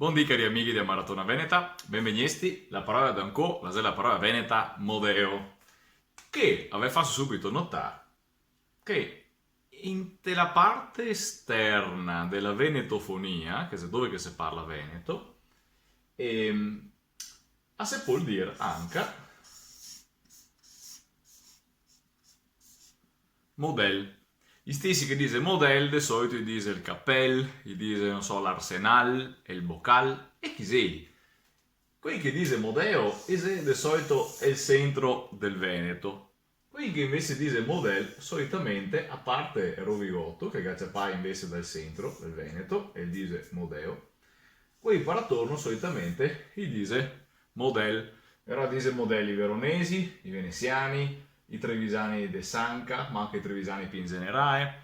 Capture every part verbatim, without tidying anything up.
Bondì, cari amighi de Maratona Veneta, benvegnesti. La parola d'ancò la xe la parola veneta modeo, che ve faso subito notar che inte la parte esterna de la venetofonia, che xe dove che se parla veneto, ehm, a se pol dir anca model. I stesi che dixe model, de soito i dixe el capel, i dixe, no so, l'arsenal, el bocal, e chi xei? Quei che dixe modeo, i xe de soito el centro del Veneto. Quei che invese dixe model, solitamente, a parte Rovigoto, che ga ciapà invese dal centro del Veneto, e dixe modeo, quei par atorno solitamente i dixe model. Alora dixe model i veronesi, i venesiani, i trevisani de Sanca, ma anca i trevisani pì in generale,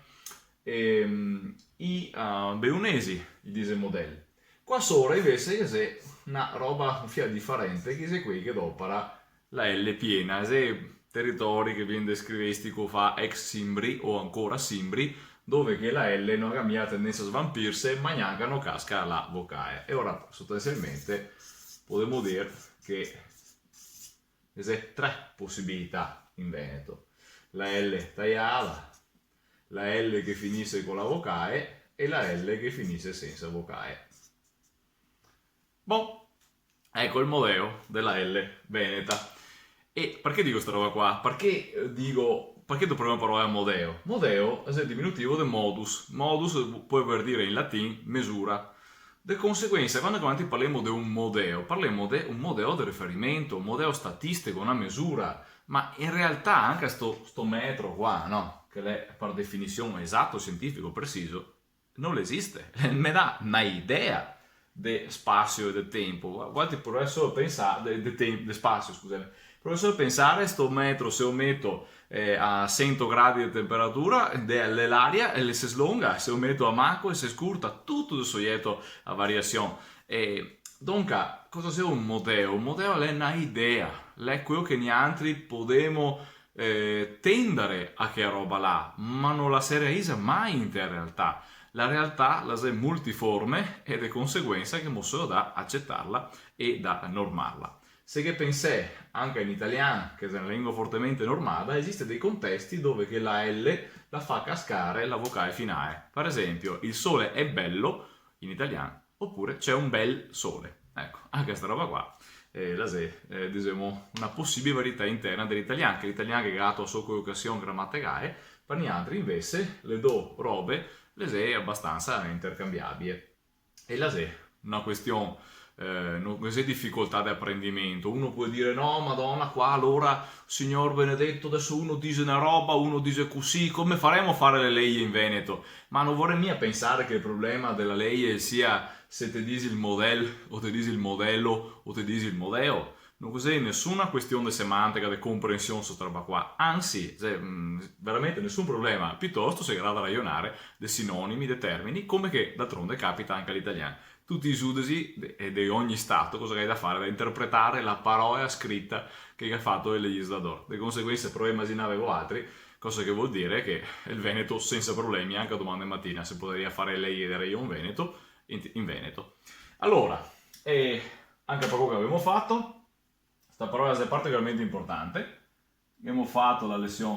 ehm, i, ah, beunesi i dixe model. Qua sora invese ghe xe na roba un fià difarente, che xe quei che dopara la L piena, xe teritori che vien descrivesti co fa ex Simbri o ancora Simbri, dove che la L no ga mia tendensa a svampirse, ma gnanca no casca la vocale. E ora sostansialmente podemo dir che ghe xe tre posibilità in veneto: la L taiada, la L che finise co la vocale e la L che finise sensa vocale. Bon, eco el modeo de la L veneta. E parché digo sta roba qua? Parché, eh, digo, parché dopo la parola modeo? Modeo xe el diminutivo de modus. Modus pol voler dir in latin mesura. De conseguensa, quando che noantri parlemo de un modeo, parlemo de un modeo de riferimento, un modeo statistico, na mesura. Ma in realtà anca sto, sto metro qua, no? Che l'è par definision esato, sientifico, preciso, no l'esiste. Me dà na idea de spasio e de tenpo. Voaltri provè solo a pensar, de, de tem-, de spasio, scuseme. Provè solo a pensar, sto metro, se lo meto, eh, a sento gradi de tenperatura, de, de l'aria, el se slonga, se lo meto a manco, el se scurta, tuto xe sojeto a variasion. E donca, cosa xe un modeo? Un modeo l'è na idea, l'è queo che niantri podemo eh, tendare a chea roba là, ma no la se realiza mai inte a realtà. La realtà la xe multiforme e de conseguensa ghemo solo da acetarla e da normarla. Se ghe pensè, anca in italian, che xe na lengua fortemente normada, esiste dei contesti dove che la L la fa cascare la vocale finale. Par esempio, il sole è bello, in italian, opure c'è un bel sole. Eco, anca sta roba qua, eh, la xe, eh, disemo, na posibile varietà interna de l'italian, che l'italian che ga ato a so colocasion gramaticale, par niantri invese le do robe le xe abastansa intercambiabie. E la xe na question, eh, no, no xe dificoltà de aprendimento. Uno pol dir: "No, Madona, qua alora, Signor benedeto, deso uno dixe na roba, uno dixe cusì, come faremo a fare le leie in veneto?" Ma no vorè mia pensar che el problema de la leie sia se te dixi el model, o te dixi el modelo, o te dixi el modeo. No xe nesuna question de semantica, de comprension so sta roba qua. Ansi, xe, mm, veramente nesun problema. Pitosto se ga da rajonar de sinonimi, de termini, come che d'altronde capita anca a l'italian. Tuti i giudexi de, e de ogni stato, cosa che i ga da fare? Da interpretar la parola scrita che ga fato el legislador. De conseguensa, provè a imaginarve voaltri cosa che vol dir che el veneto sensa problemi, anca doman matina, se podaria far le leie de Region Veneto in, in veneto. Alora, eh, anca par queo che gavemo fato, sta parola xe particolarmente importante. Gavemo fato la lesion,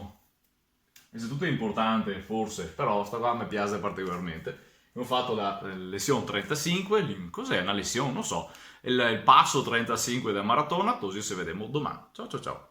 xe tuta importante, forse, però sta qua me piaxe particolarmente. Gavemo fato la, eh, lesion trentasinque, l'in-, cos'è na lesion? No so. El, el paso trentasinque dela maratona, cusì se vedemo doman. Ciao, ciao, ciao.